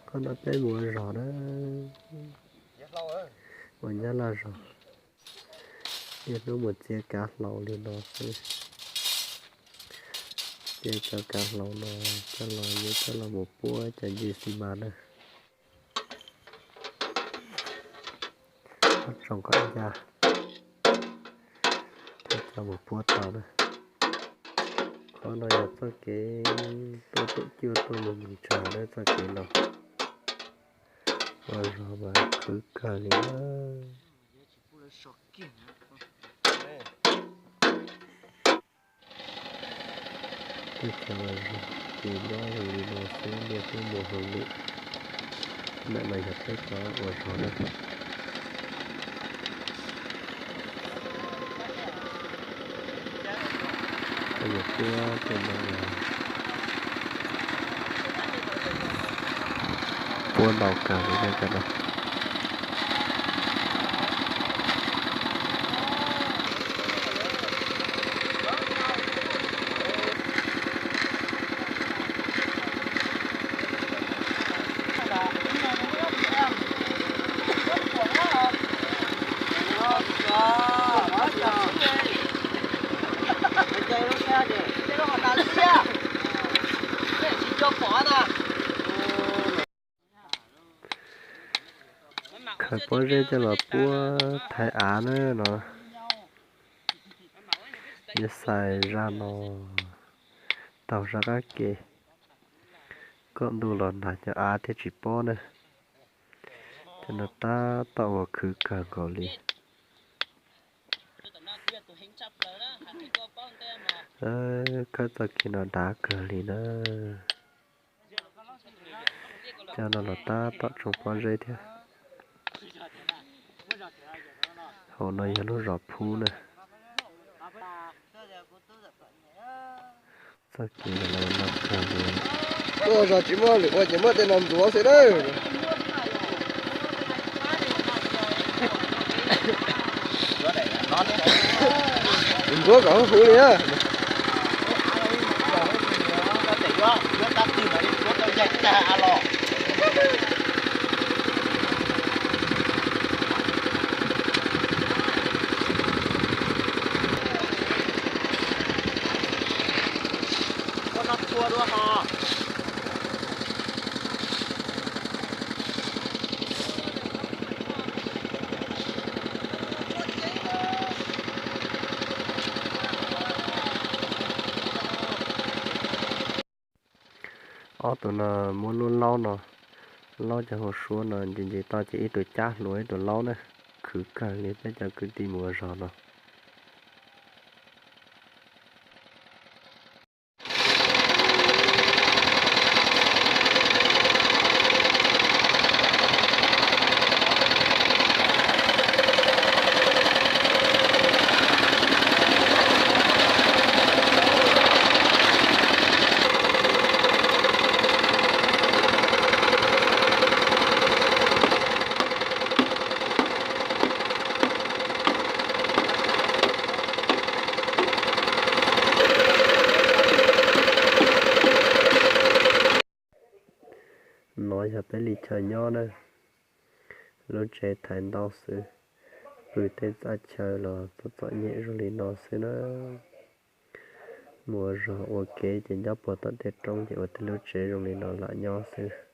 Qhov no peb mus ua zog na, ua nyab laj zog, niaj hnub mus txiav kav hlau li no xwb. Txiav cov kav hlau no coj los yuav coj los mus puab cov ncig xi mas na. Tso kom ncaj, coj mus puab tau na. Qhov no yog txoj kev tuaj pem cuaj tuaj mus ntshav na, txoj kev no ua zog mas khwv kawg li na. Tej chaw ua zog ces nyob zoo li no xwb, niaj hnub mus hauj lwm. Ntawm no yog peb cov ua zog na. Peb yuav puab tej no, puab ntau kawg li na cov no. Khaws pob zeb coj los puab thaiv av na no. Yuav xais zaj no taug sab qab ke, kom ntuj los nag cov av thiaj tsis pob na. Cov no tab tom ua khwv kawg nkaus li. Khawb txoj kev no dav kawg li na. Cov no los tab tom tsoo pob zeb thiab. Hauv no yog lub zos Phub na. Txoj kev no los no kawg li. Tuaj zog tsis muaj lwm ua ces muaj tej no ntxuav xwb na. Ntxuav kom huv li na. Ob tug no muab lub laub no, laub cov hauv suab no nce nce toj ces ib tug cab hluas ib tug laub na, khwv kawg li peb cov kwv tij mus ua zog no. No yog peb li chaw nyob na, lub tsev thaiv ntau xwb, pw tej txaj chaw los txom txom nyem zoo li no xwb na. Mus ua zog ua kev ces nyob puag tom tej roob ces ua tej lub tsev zoo li no lam nyob xwb.